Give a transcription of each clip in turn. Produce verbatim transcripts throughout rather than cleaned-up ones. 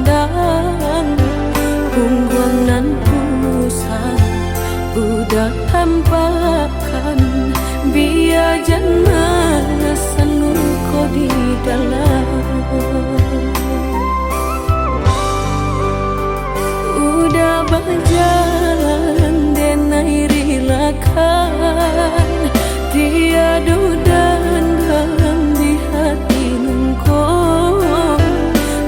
Dang, pungguang nan usang, udah tampakkan, bia jan marasan luko di dalam. Udah bajalan denai rilakan, tiado dendam di hati nungko.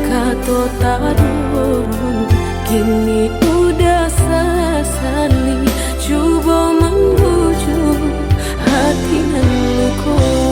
Kato tadorong, kini udah sasali, cubo mambujuak hati nan luko.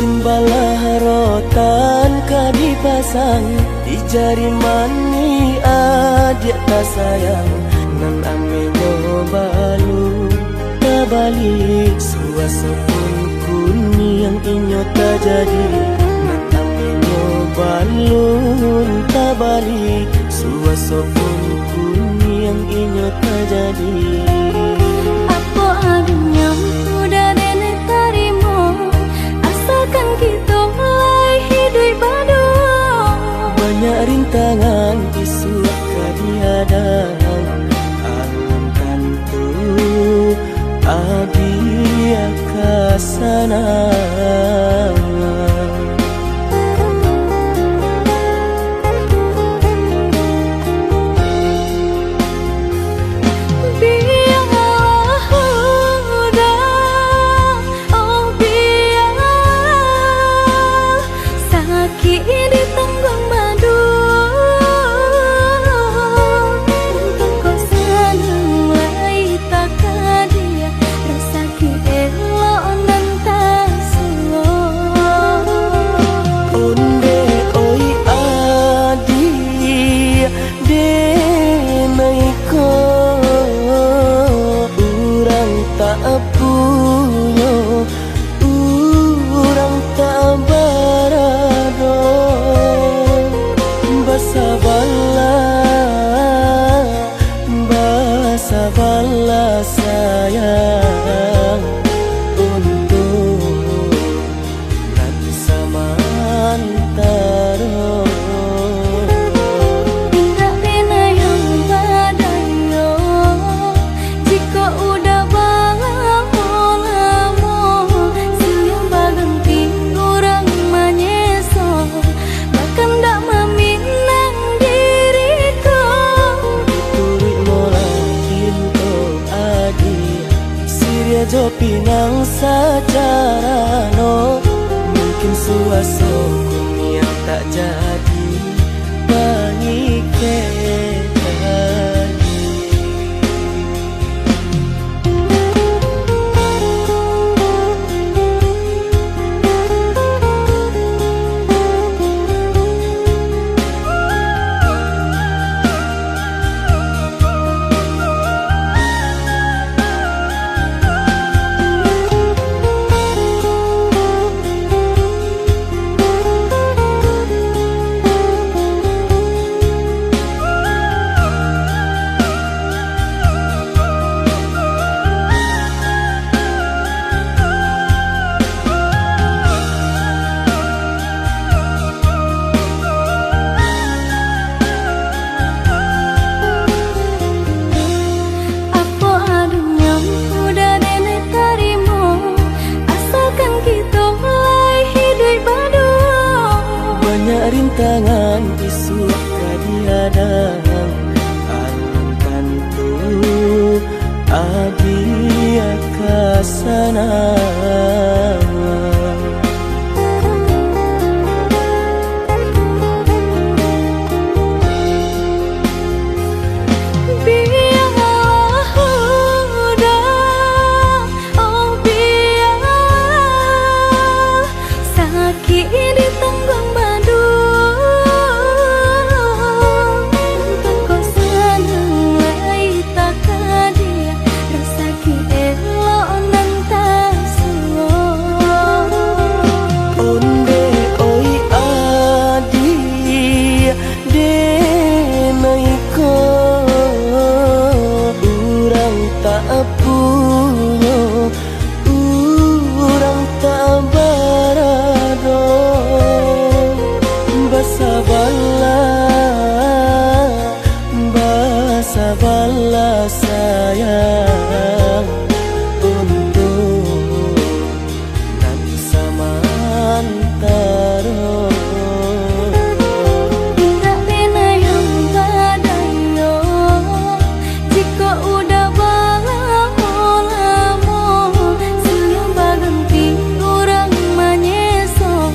Balah rotan ka dipasang, di jari manih adiak tasayang, nan amenyo balun tabali, suaso pun kuniang inyo tajadi, nan amenyo balun tabali, suaso pun kuniang inyo tajadi. Apo adunyo udah denai tarimo, asalkan kito lai hiduik baduo. Banyak rintangan isuak ka dihadang, alun tantu adiak ka sanang. Bialah udah, oh bialah, sakik ditangguang baduo. Untuang ko sanang lai takadiak, rasaki elok nan tasuo. Ondeh oi adiak, denai ko urang tak punyo, urang tak barado. Basabalah, basabalah sayang, untuak nan samantaro. Indak bana yang badayo, jikok udah balamo-lamo, silih baganti urang manyeso, bakandak maminang diri ko. Turuik molah pinto adiak, siriah jo pinang sajarano, mungkin suaso kuniang tak jadi pangikek. Apo adunyo udah denai tarimo, asalkan kito lai hiduik baduo. Banyak rintangan isuak ka dihadang, alun tantu adiak ka sanang. Bialah udah, oh bialah, sakik ditangguang baduo. Untuang ko sanang lai takadiak, rasaki elok nan tasuo. Ondeh oi adiak, denai ko urang tak punyo, urang tak barado. Basabalah, basabalah sayang, untuak nan samantaro. Indak bana yang badayo, jikok udah balamo-lamo, silih baganti urang manyeso,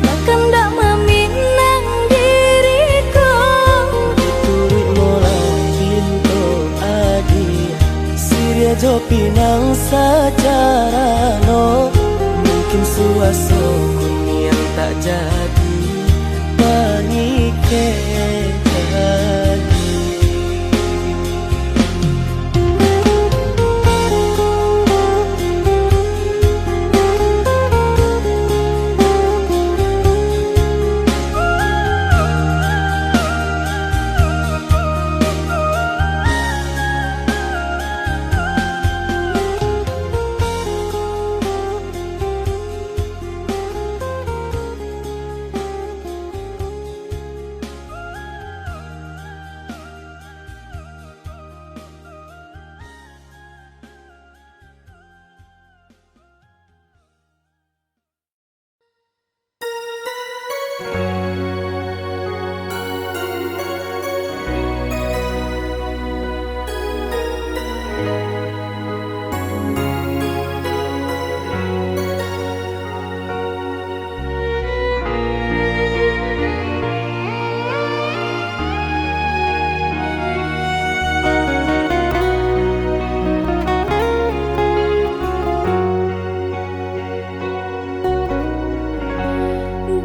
bakandak maminang diri ko. Turuik molah pinto adiak, siriah jo pinang sajarano, mungkin suaso Tak jadi mangikek lagi.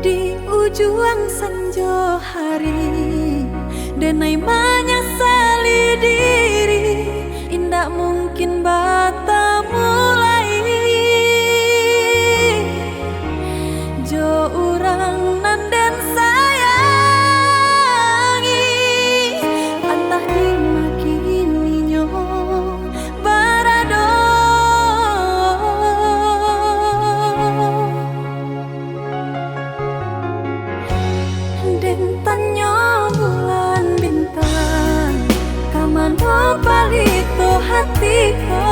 Di ujuang sanjo hari, denai manyasali diri, indak mungkin batamu lai jo urang nan den sayangi. Antah di ma kininyo barado. Den tanyo bulan bintang, ka mano palito hati ko?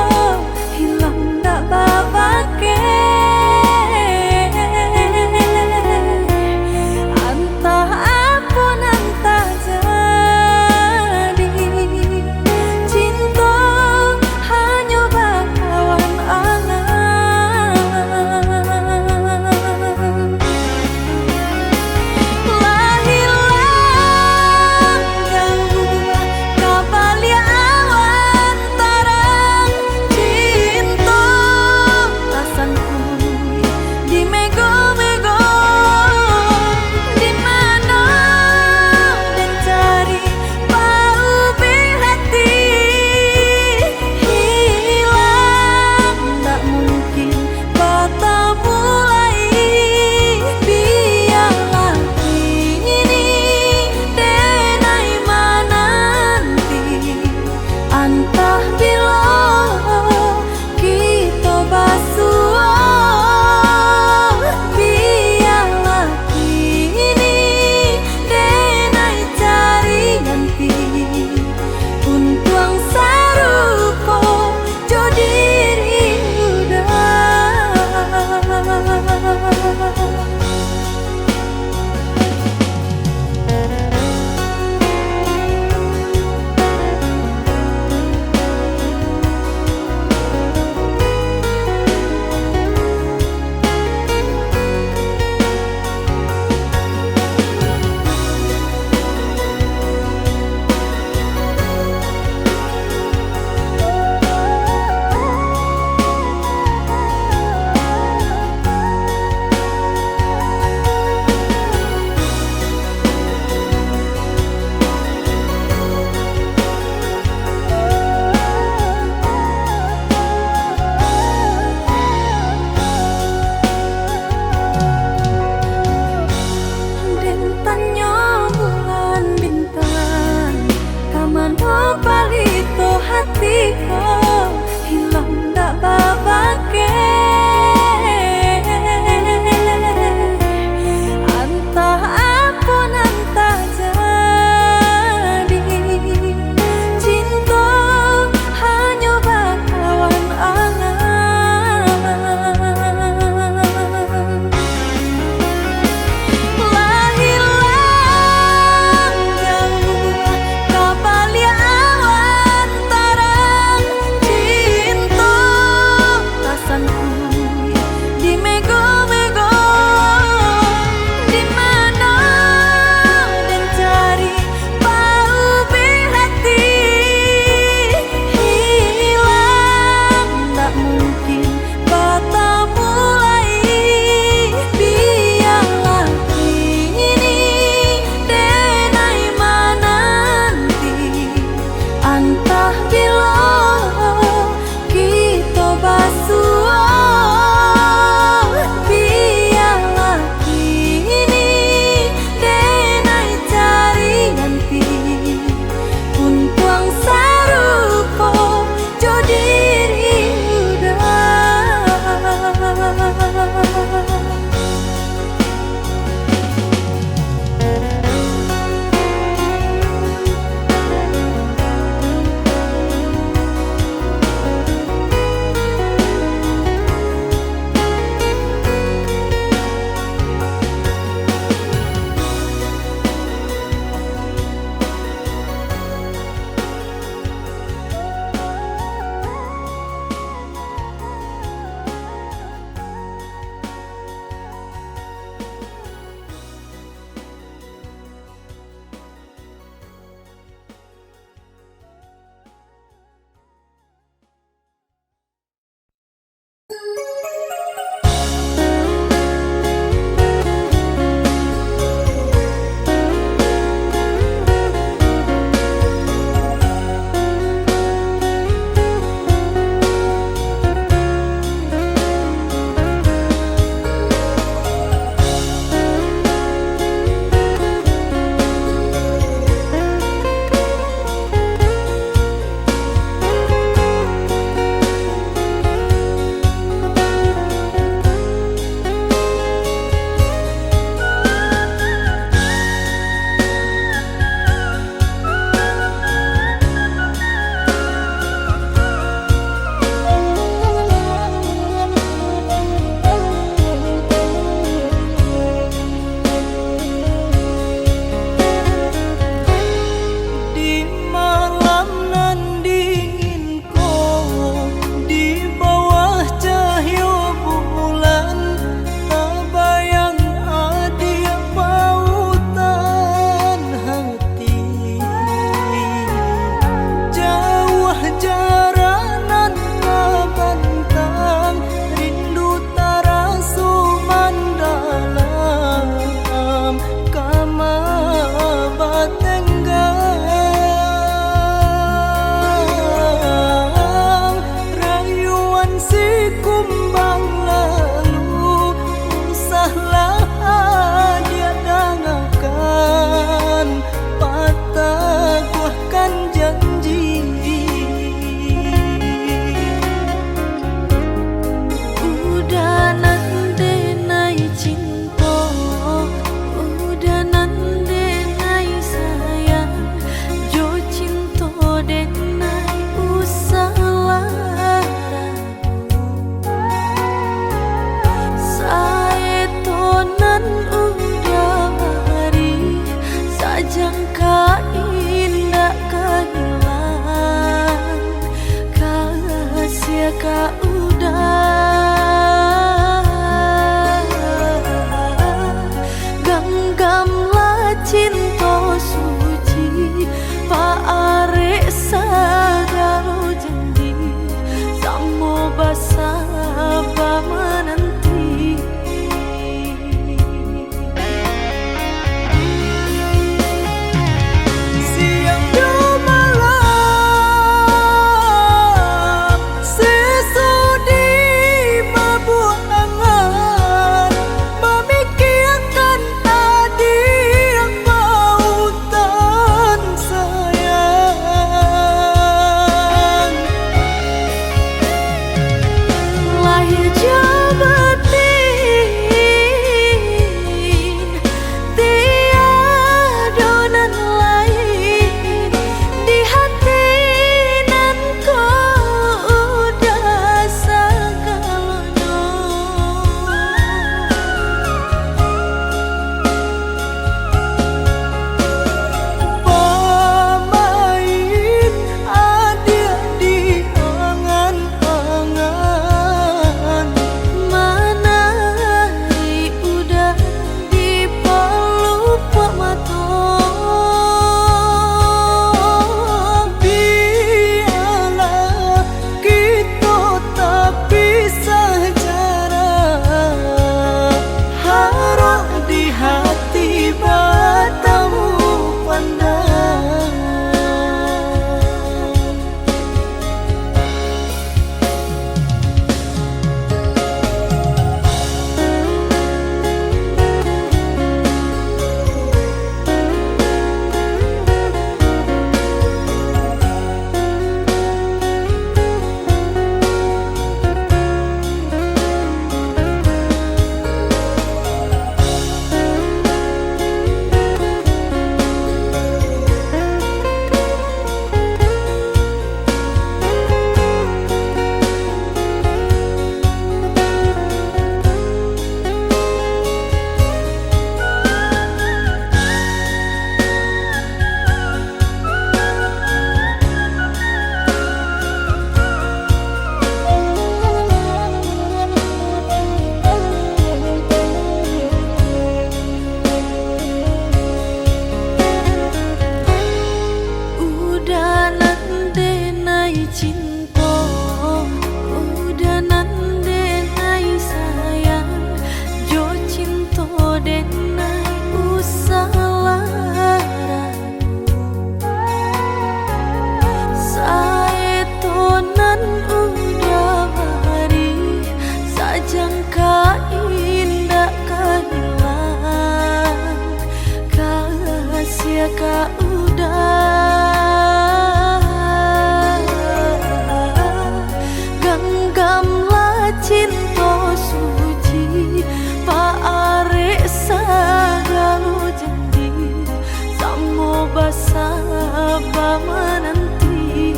mananti.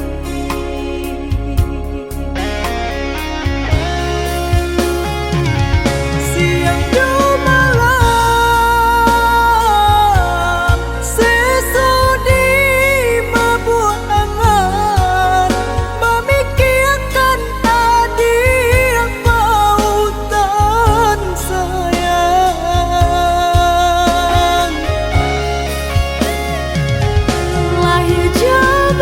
Siang jo malam, seso di mabuak angan, mamikiakan adiak pautan sayang. Lahia jauah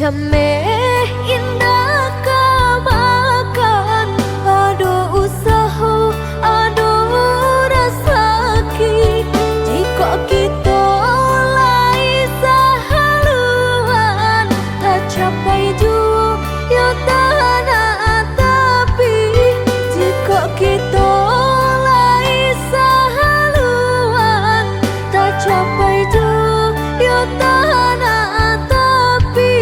Jameh indak ka makan, ado usaho, ado rasaki. Jikok kito lai sahaluan, tacapai juo yo tanak tapi. Jikok kito lai sahaluan, tacapai juo yo tanak tapi.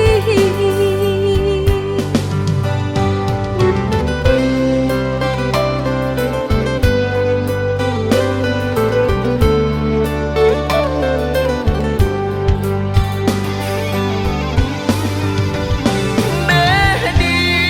Meh di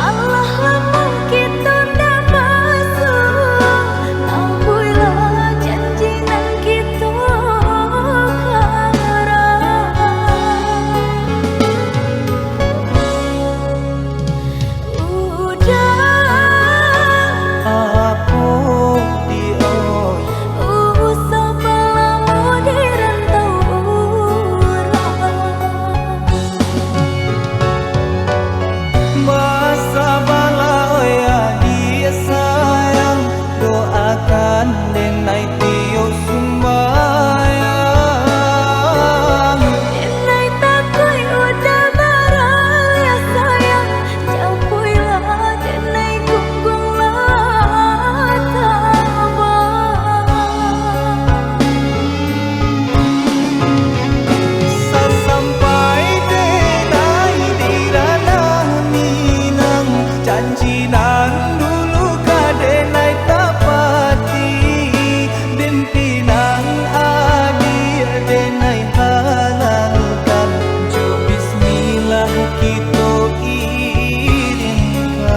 Alah lamun kito ndak basuo, tabuiklah janji nan kito karang. Udah. Apo di oi? Usah balamo di rantau urang. Basabalah oi adiak sayang, doakan denai tiok sumbayang. Denai takuik udah baraliah sayang, japuiklah denai gungguang lah tabang. Sasampai denai di ranah Minang, janji nan dulu ka denai tapati, den pinang adiak denai halalkan, jo bismillah kito irinkan.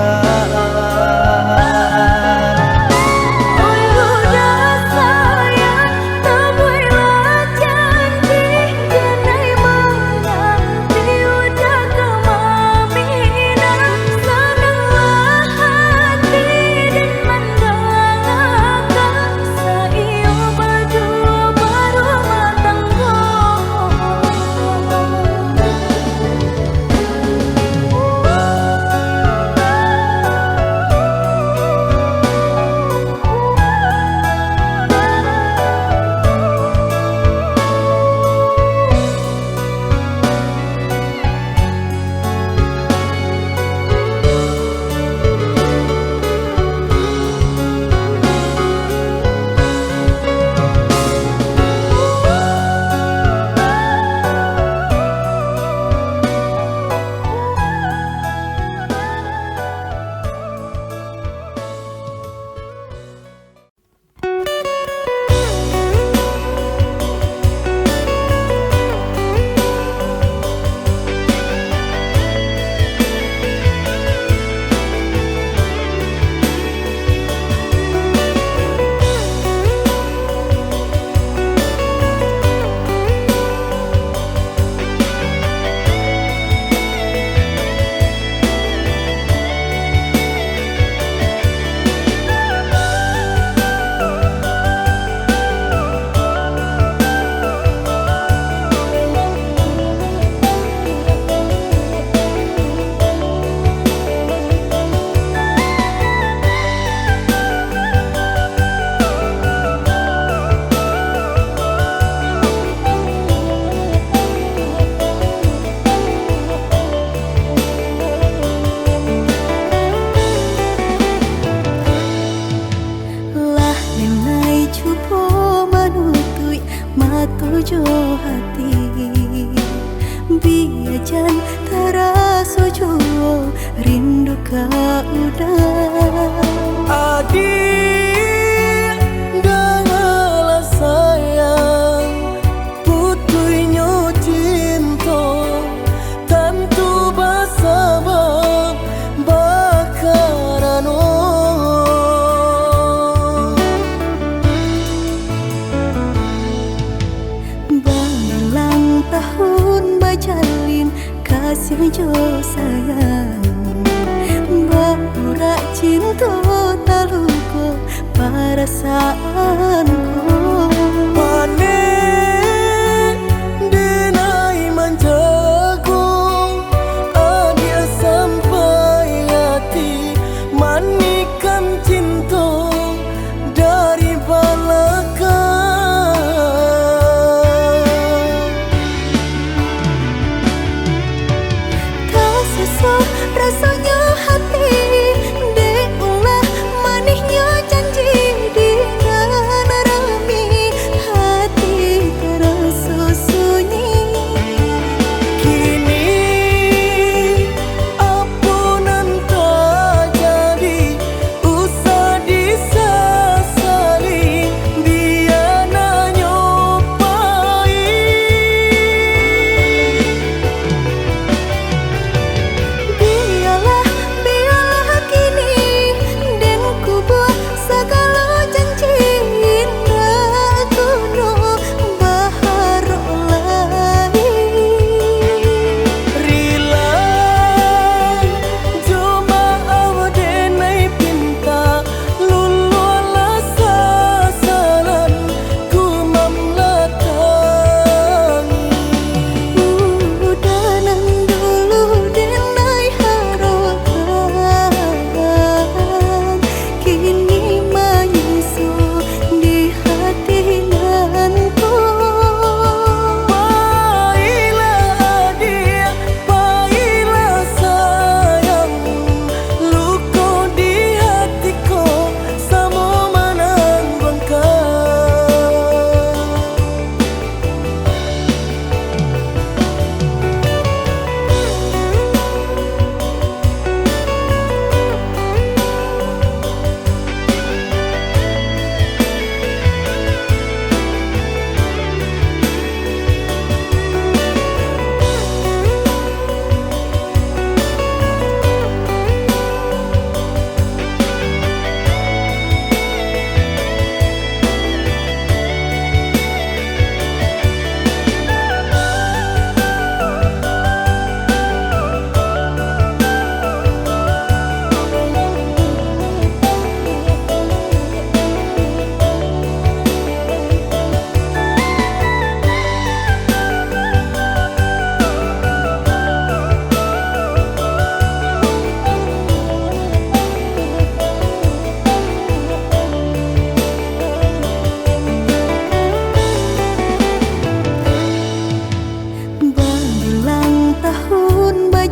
Oi udah sayang, tabuiklah janji, denai mananti udah ka maminang, sananglah hati den mandangakan, saiyo baduo barumah tanggo. Lah denai cubo manutuik mato jo hati, bia jan taraso juo rindu ka uda. Adiak, dangalah sayang, putuihnyo cinto, tantu basabab bakarano. Bailang tahun bajalin, kasiah jo sayang, baurak cinto taluko parasaanku. Paneh denai manjago, adiak sampai ati manikam cinto dari balakang. Tasuso rasonyo hati, dek ulah manihnyo janji di nan rami hati.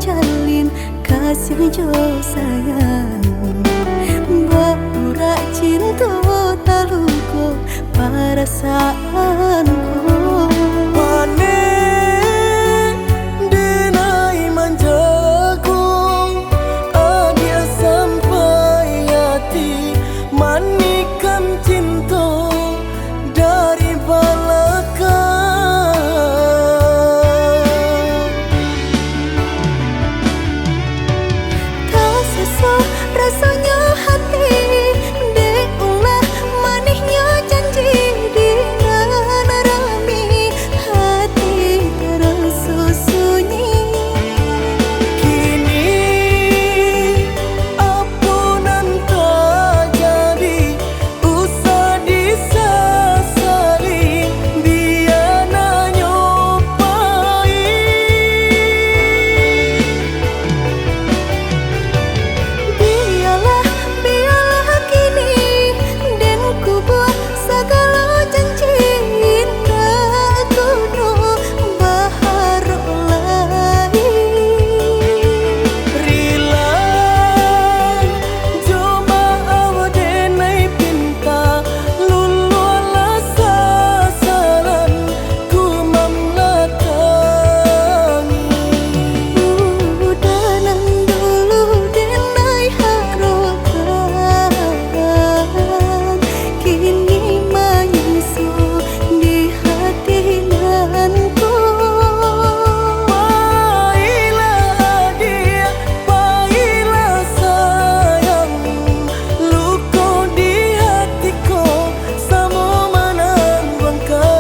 Jalin kasih jo sayang, baurak cinto taluko parasaanku. Paneh denai manjago, adiak sampai ati manikam cinto dari balakang. Taseso rasonyo hati, dek ulah manihnyo janji di nan rami, hati taraso sunyi. Kini apo nan tajadi, usah disasali, bia nanyo pahik. Bialah, bialah kini, den kubua sagalo janji, indak kuno baharok lai. Rila jo baawa denai pinta, luluahlah sasaran ku mamalatangi. Udah nan dulu denai harokan, kini manyiso di hati nan ko. Pailah adiak, pailah sayang, luko di hati ko samo manang bangka.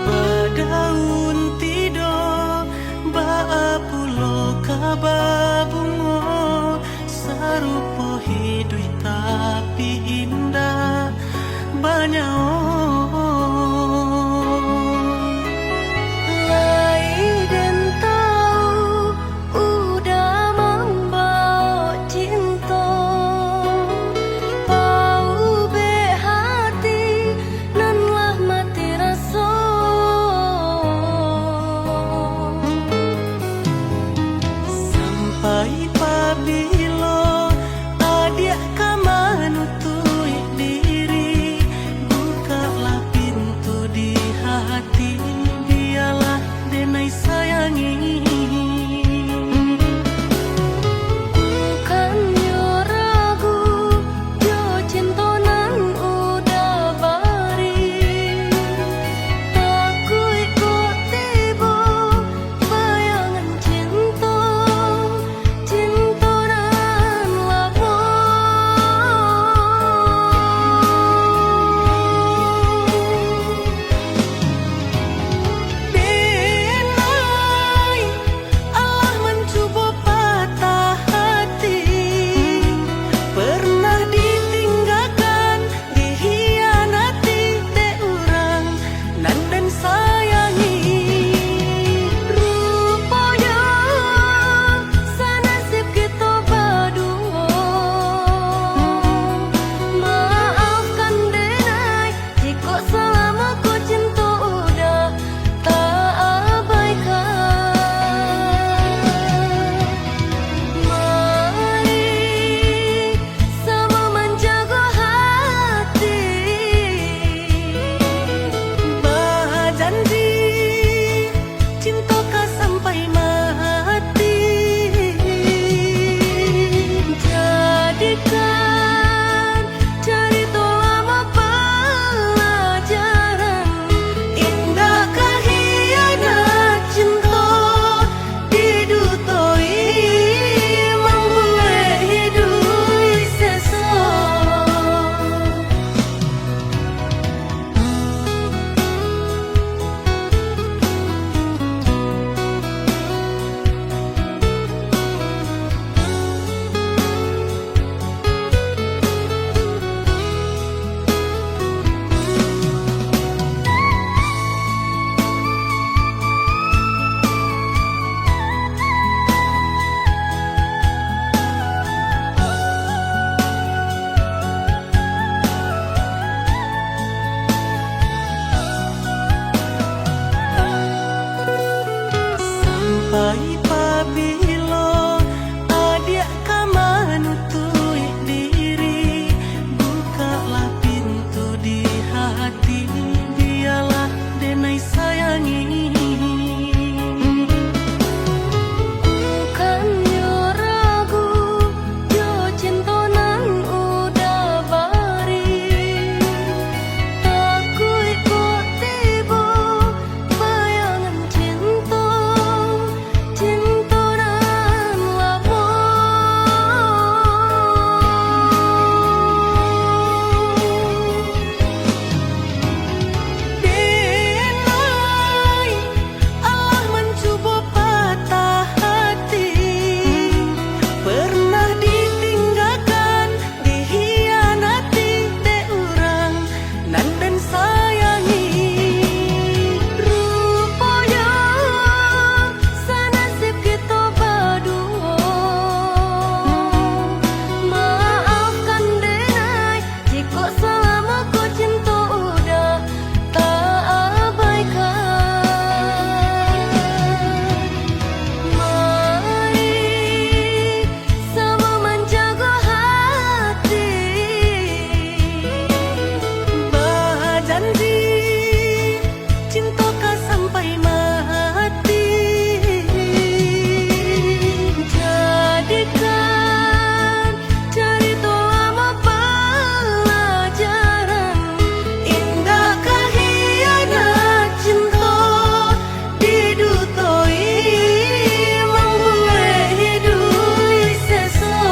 Badaun tido, baa pulo ka babungo, sarupo hiduik tapi indak banyawa. Lai den tau, udah mambao cinto, paubek hati nan lah mati raso. Sampai pabilo adiak ka manutuik diri, Pabilo adiak ka manutuik diri, bukaklah pintu di hati, bialah denai sayangi. Bukannyo ragu jo cinto nan udah bari, takuik kok tibo bayangan cinto, cinto nan lamo. Denai, alah mancubo patah hati, pernah ditinggakan, dihianati dek urang nan den sayangi. Ruponyo sanasib kito baduo. Maafkan denai, jikok salamo ko cinto udah taabaikan. Mari samo manjago hati, bajanji cinto ka sampai mati. Jadikan carito lamo palajaran, indak ka hianat cinto didutoi, mambuek iduik seso.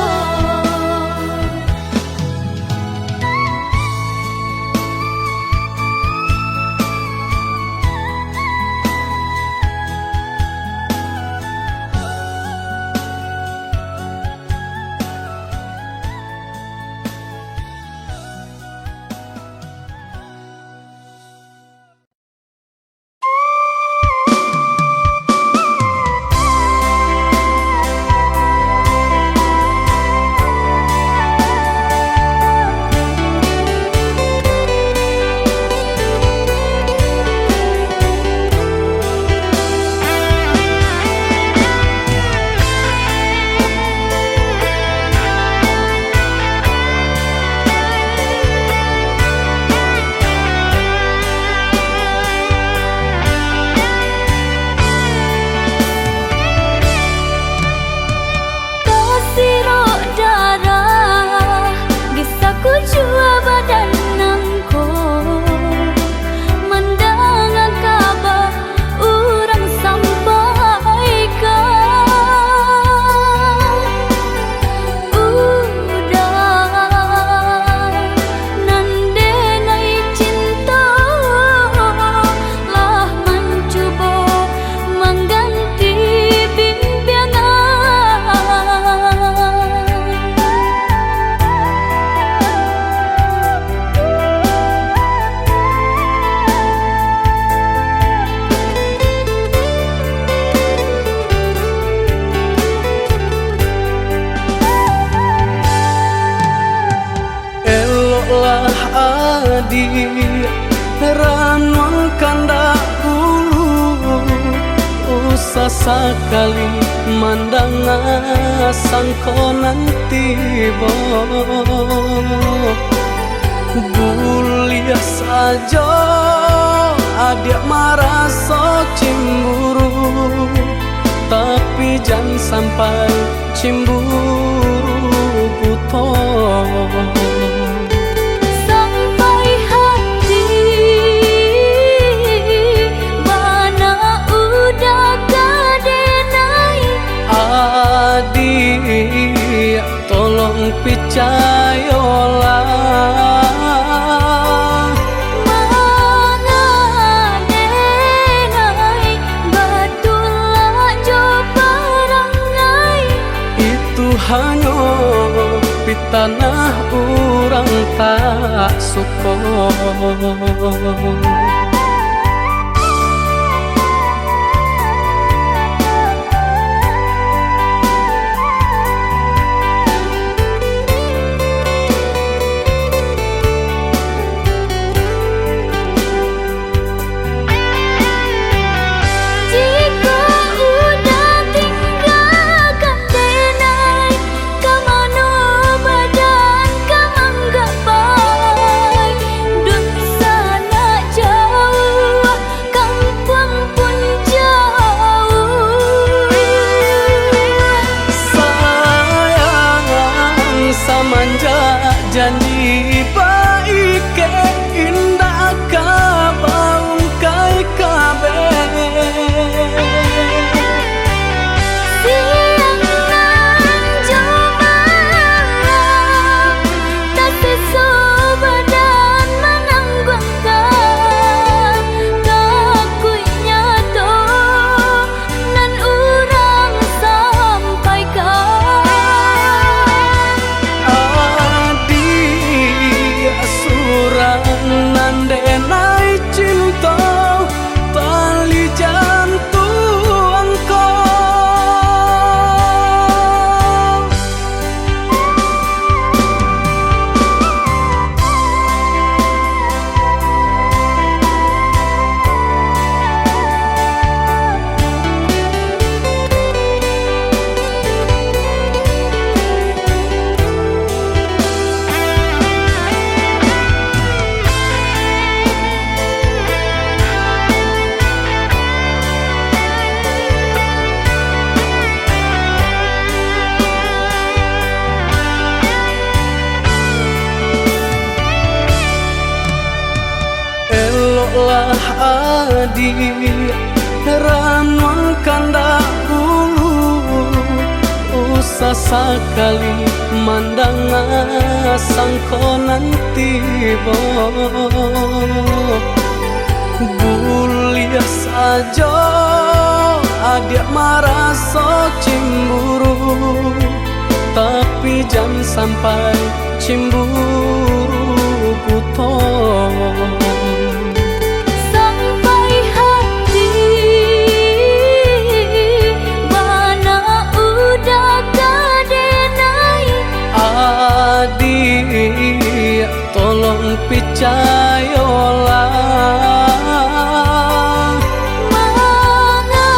Tasirok darah di sakujua badan nangko, mandanga kaba urang sampaikan. Udah nan denai cinto lah mancubo mangganti bimbiangan. Eloklah adiak, ranuang kandak ulu, usah sakali mandanga sangko nan tibo. Buliah sajo adiak maraso cimburu, tapi jan sampai cimburu buto. Sampai hati bana udah ka denai. Adiak, tolong picayolah. Manga denai batulak jo parangai. Itu hanyo pitanah urang tak suko. Jikok udah ti Janji baikek indak ka baungkai kabeh. Siang nan jo malam, taseso badan manangguangkan, takuik nyato nan urang sampaikan. Adiak surang nan denai cinto, tali jantuang ko. Eloklah adiak ranuang kandak bulu, usah sakali mandanga sangko nan tibo. Buliah sajo adiak maraso cimburu, tapi jan sampai cimburu buto. Sampai hati bana udah ka denai. Adiak, tolong picayolah. Manga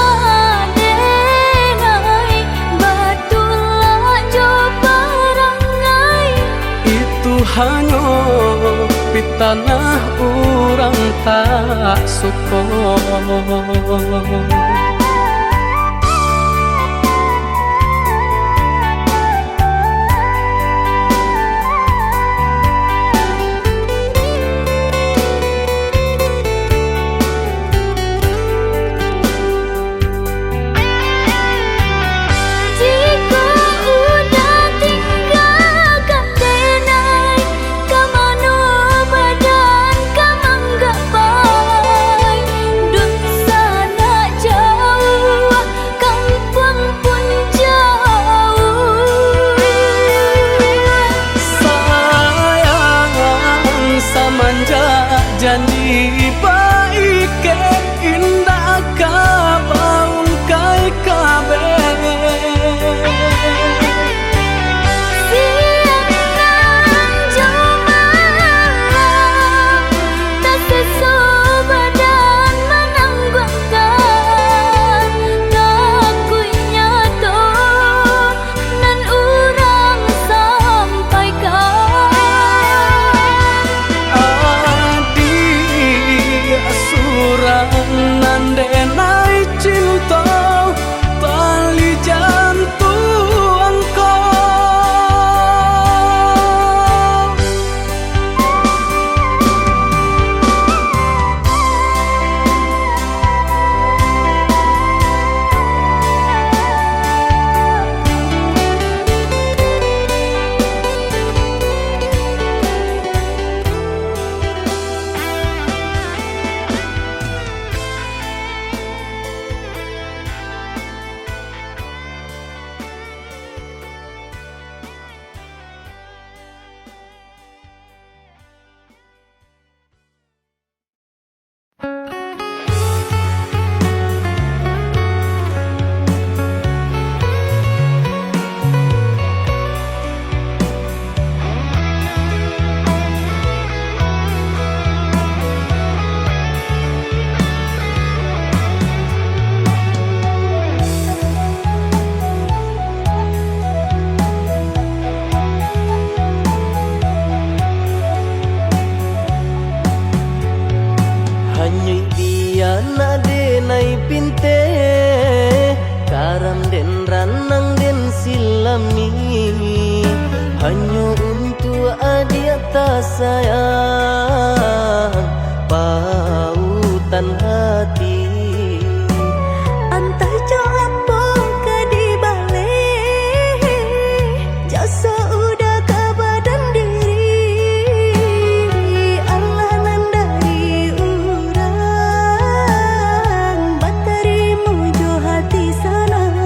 denai batulak jo parangai. Itu hanyo pitanah urang tak suko. Jikok udah tinggakan denai, ka mano badan ka manggapai? Dunsanak jauah, kampuang pun jauah. Sayang, samanjak janji baikek, indak ka baungkai kabeh. Siang nan jo malam, taseso badan manangguangkan, takuik nyato nan urang sampaikan. Adiak surang nan denai cinto, tali jantuang ko. Hanyo dianak denai pinteh, karam den ranang den silami. Hanyo untuak adi sayang, pautan hati. Antah jo apo ka dibaleh, jaso uda ka badan diri. Alah nan dari urang, batarimo jo hati sanang.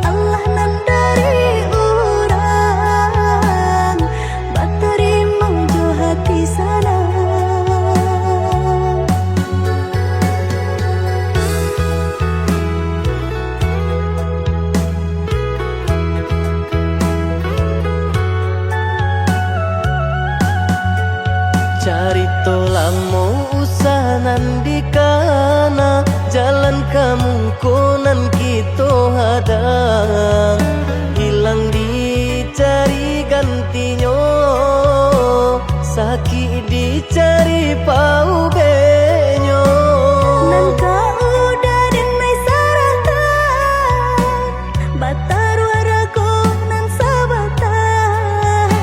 Alah nan dari urang, batarimo jo hati sanang. Carito lamo usah nan dikana, jalan ka muko nan kito hadang. Hilang dicari gantinyo, sakik dicari paubeknyo. Nan ka uda den ai sarahkan, bataruah rago nan sabatang.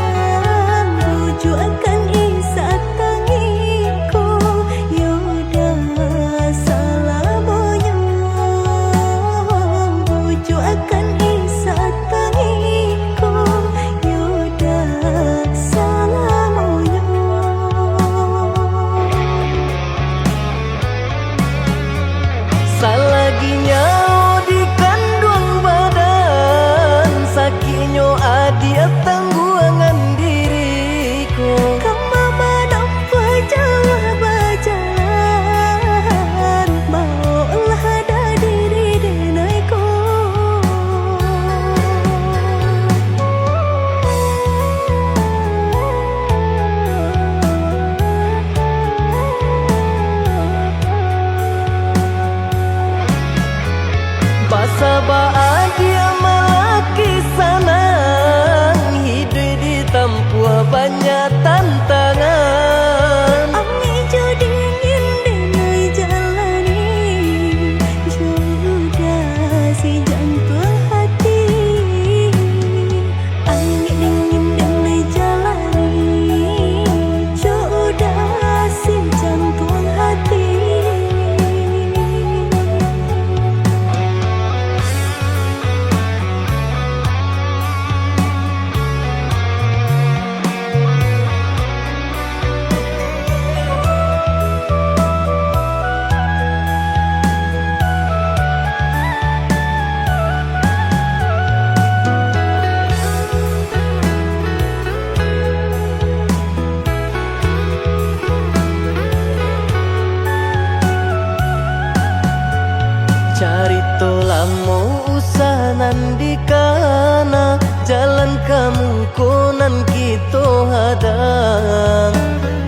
Bujuakan isatang iko, yo dah salamonyo. Bujuakan isatang iko, yo dah salamonyo. Salagi nyawo dikanduang badan, sakiknyo adiak tangguangan diri ko. Kama manampuah jauah bajalan, baoklah dah diri den ai ko. Basabab adiak malaki sanang, hiduik ditampuah banyak tantangan. Angek jo dingin den ai jalani, jo uda si jantuang hati. Angek dingin den ai jalani, jo uda si jantuang hati. Carito lamo usah nan dikana, jalan ka muko nan kito hadang.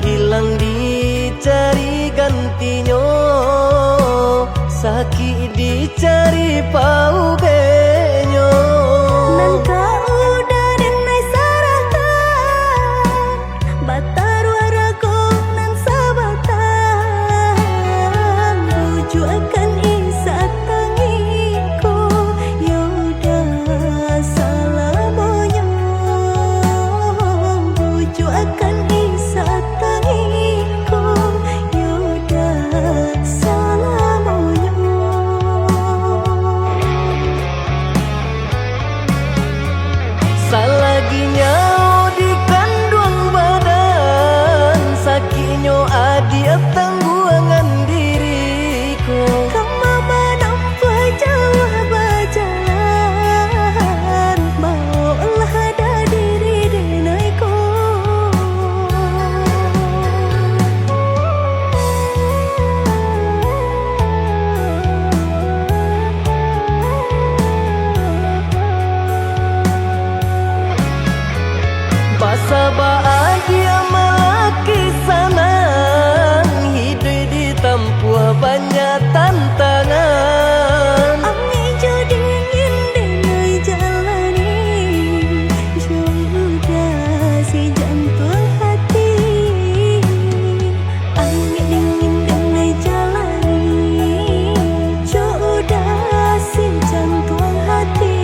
Hilang dicari gantinyo, sakik dicari paubeknyo. Nan ka uda den ai sarahkan, bataruah rago nan sabatang. Bujuakan isatang iko, yo dah salamonyo. Bujuakan isatang iko, yo dah salamonyo. Salagi nyawo dikanduang badan, sakiknyo adiak tangguangan diri ko. Kama manampuah jauah bajalan, baoklah dah diri den ai ko. Basabab adiak malaki sanang, hiduik ditampuah banyak tantangan. Angek jo dingin den ai jalani, jo uda si jantuang hati. Angek dingin den ai jalani, jo uda si jantuang hati.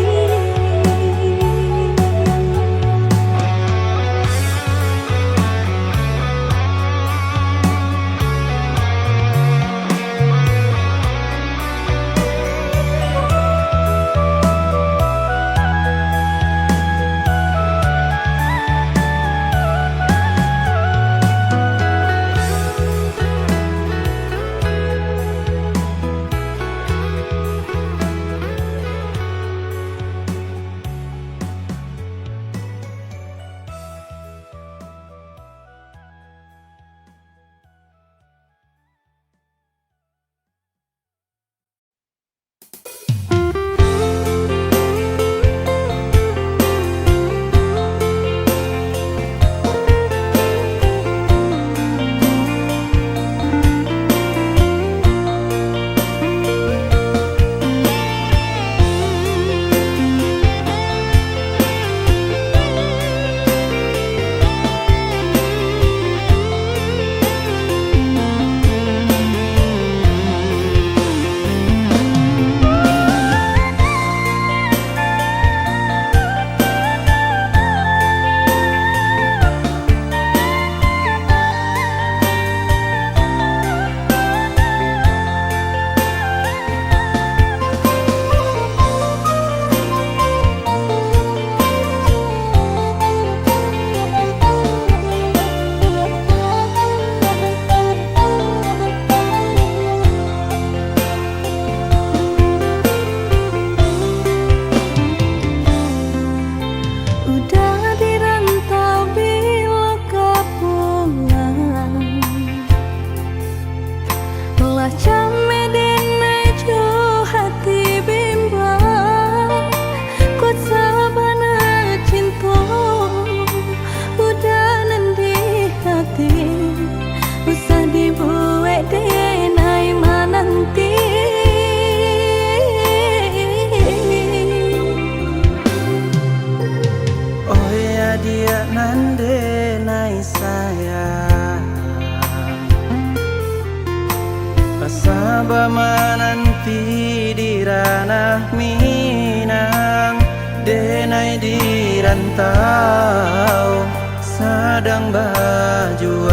Mananti di ranah Minang, denai di rantau sadang bajuang,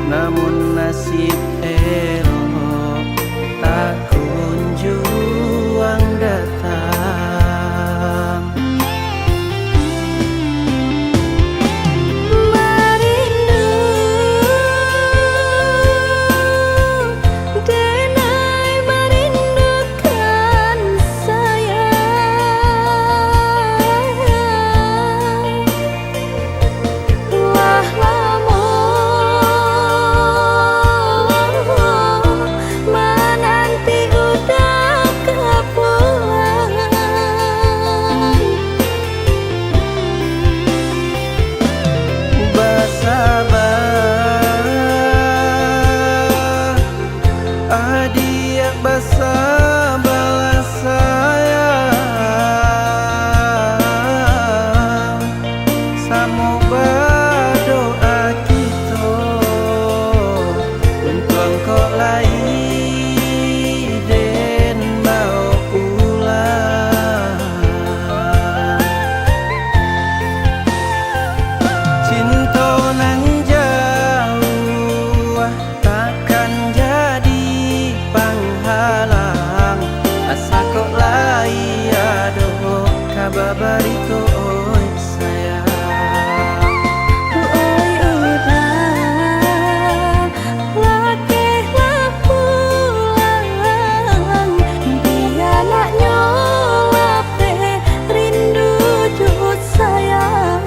namun nasib elok tak kunjuang datang. Marindu, denai marindukan sayang. Lah lamo mananti udah ka pulang. Basaba, adiak, basabalah sayang. Samo badoa kito, untuang kok lai den baok pulang. Cinto nan jauah takkan jadi panghalang, asa kok lai ado ka babarito, oi sayang. Oi udah, lakehlah pulang, di anaknyo lapeh rindu jo sayang.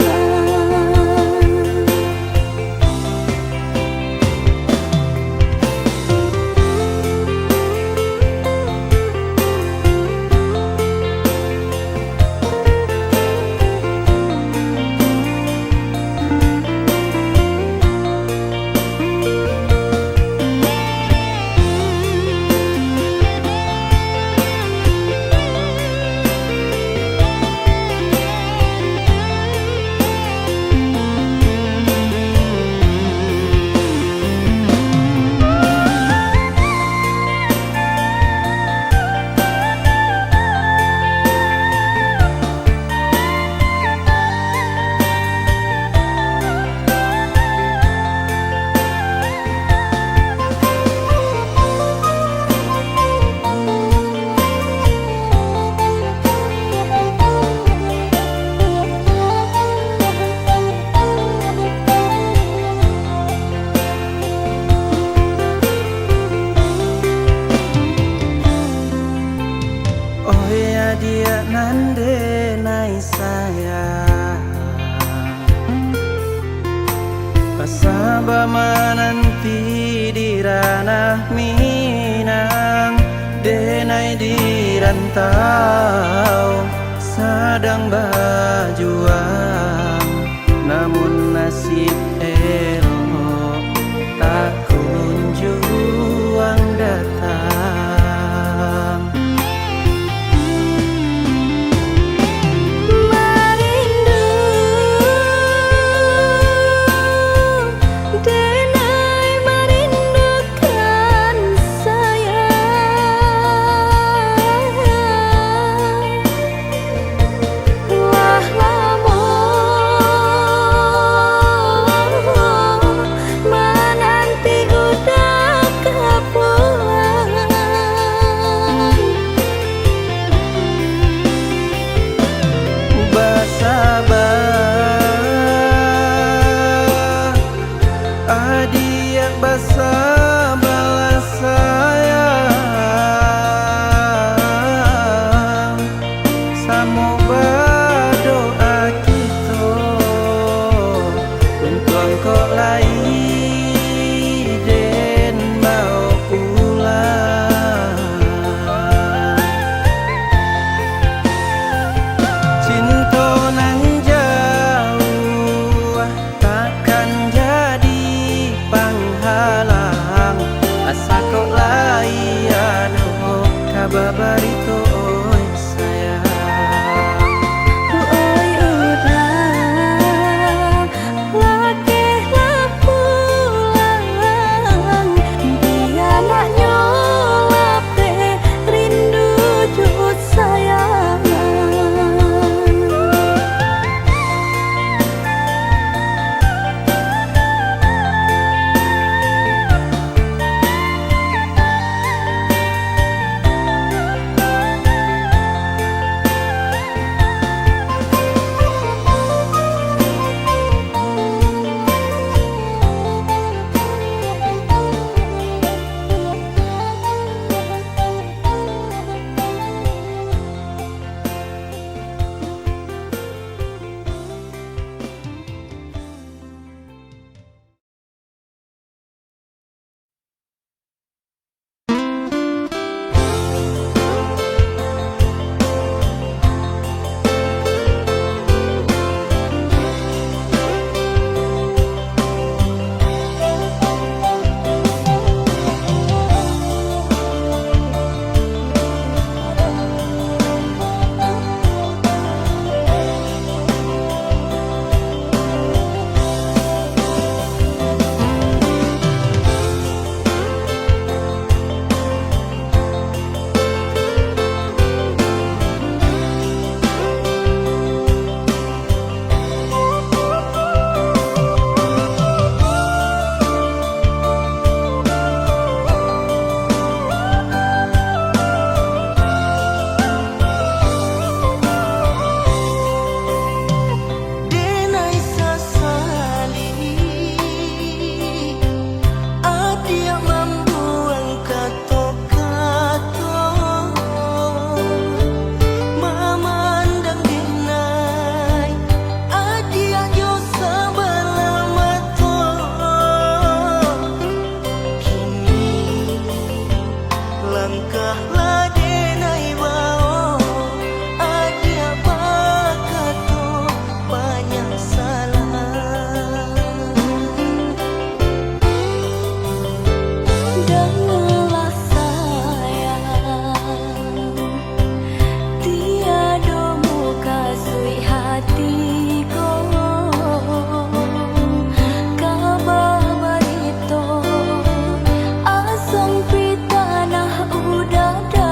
Oi adiak nan denai sayang, asa bamananti di ranah Minang, denai di rantau sadang bajuang, namun nasib elok tak kunjuang datang. Marindu, denai marindukan sayang. Lah lamo mananti udah ka pulang. Basaba, adiak, basabalah sayang. Samo badoa kito, untuang kok lai den baok pulang. Cinto nan jauah takkan jadi panghalang, asa kok lai ado ka babarito, oi sayang. Oi udah, lakehlah pulang, di anaknyo Kah lah denai bao, adiak bakato banyak salah. Dangalah sayang, tiado mukasuik hati ko, kabah barito, asong pitanah udada.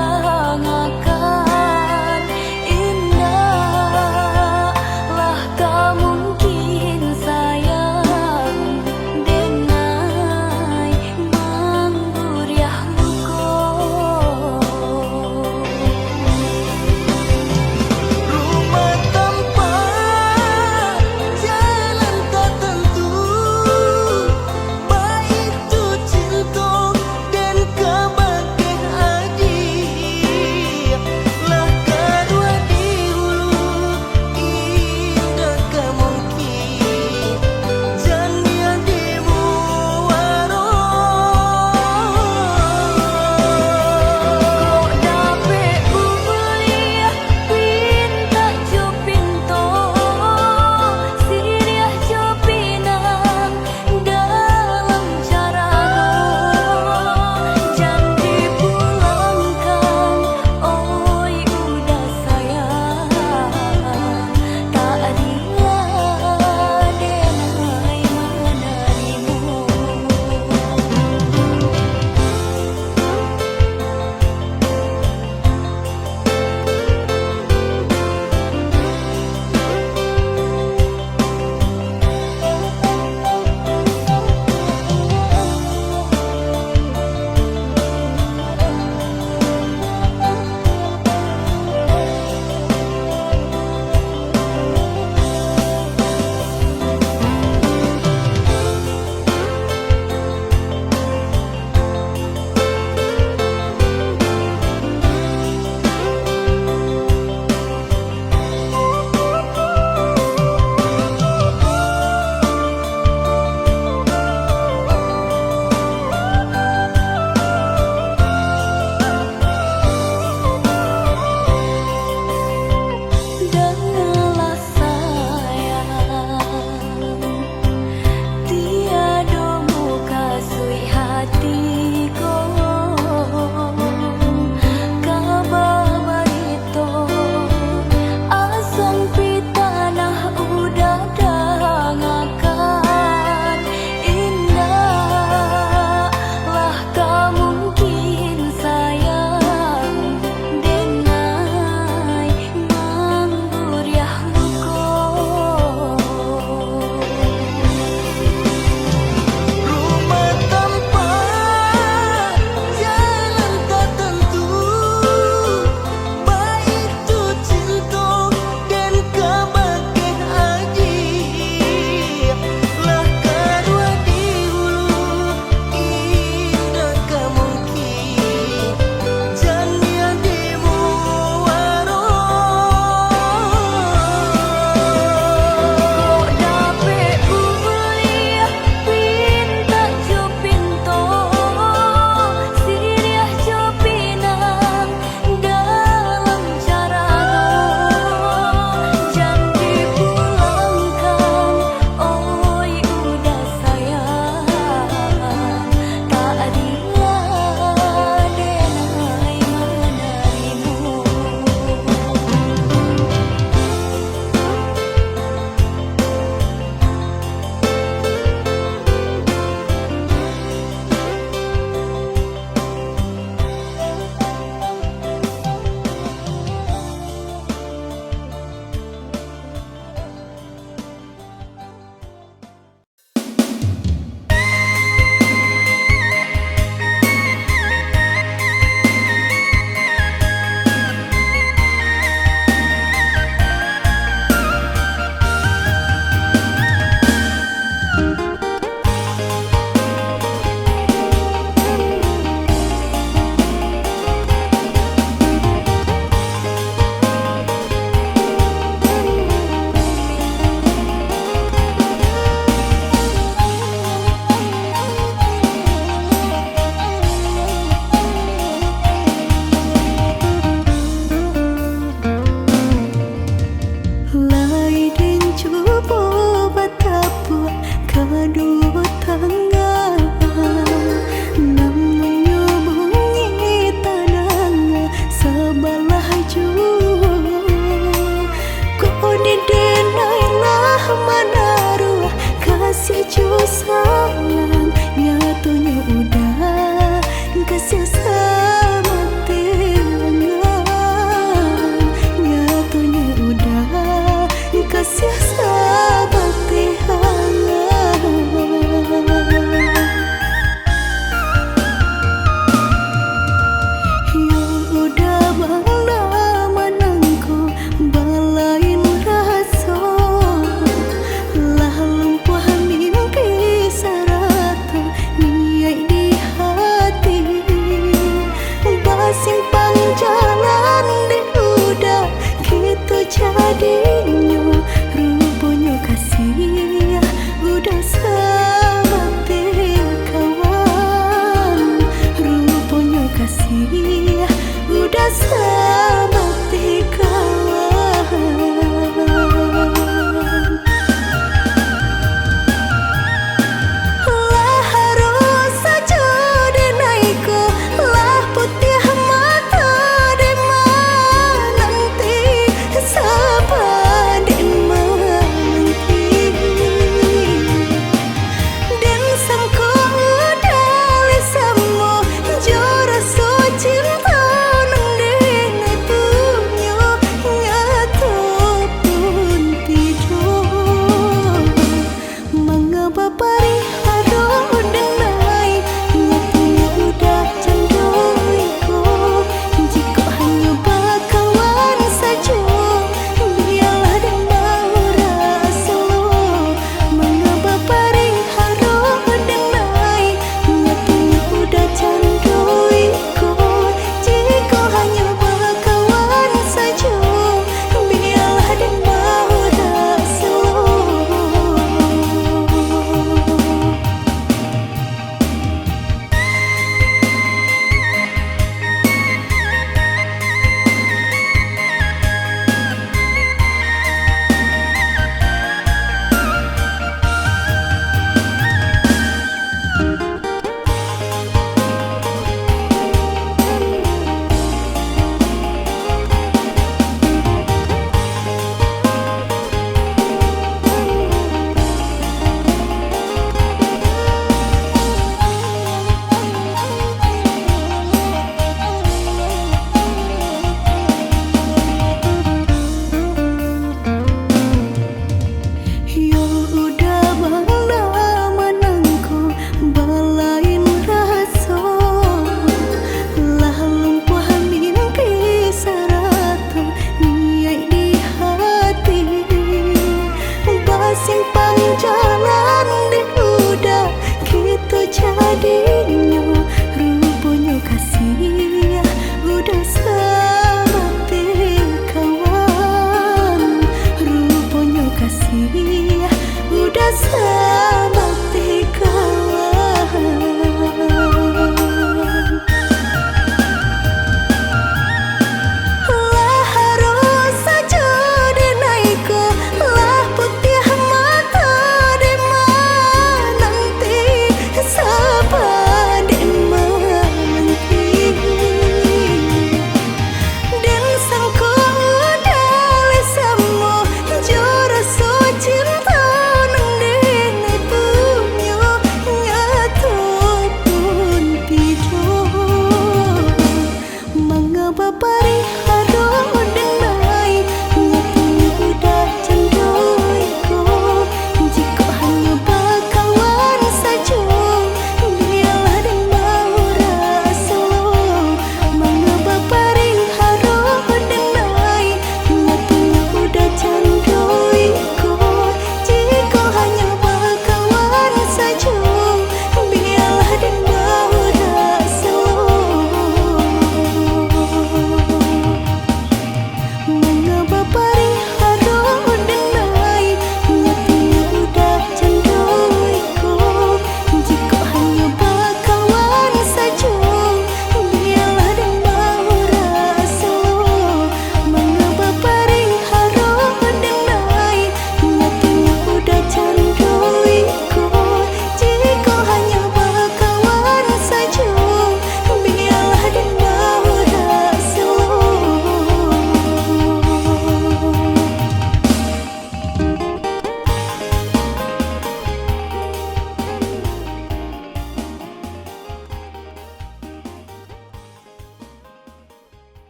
Udah sabateh kawan. Lah haruih sajo den ai ko, lah putiah mato den mananti, saba den mananti. Den sangko udah lai samo, jo raso cinto nan den ai punyo, nyato pun tido. Manga bapariharo den ai, nyatonyo udah cando iko. Jikok hanyo bakawan sajo, bialah den baurang solo. Manga bapariharo den ai, nyatonyo udah cando iko. Jikok hanyo bakawan sajo, bialah den baurang solo. Yo udah bana manangko balain raso, lah lumpuah mimpi sarato niaik di hati. Basimpang jalan dek udah kito jadinyo, ruponyo kasih udah sabateh kawan, ruponyo kasih udah sabateh kawan. Lah haruih sajo den ai ko, lah putiah mato den mananti, saba den mananti. Den sangko udah lai samo, jo raso cinto nan den ai punyo, nyato pun tido. Manga bapariharo den ai, nyatonyo udah cando iko. Jikok hanyo bakawan sajo, bialah den baurang solo. Manga bapariharo den ai, nyatonyo udah cando iko. Jikok hanyo bakawan sajo, bialah den baurang solo.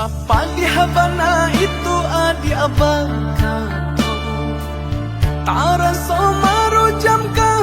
Padiah bana itu adiak abang kato, taraso marujamkan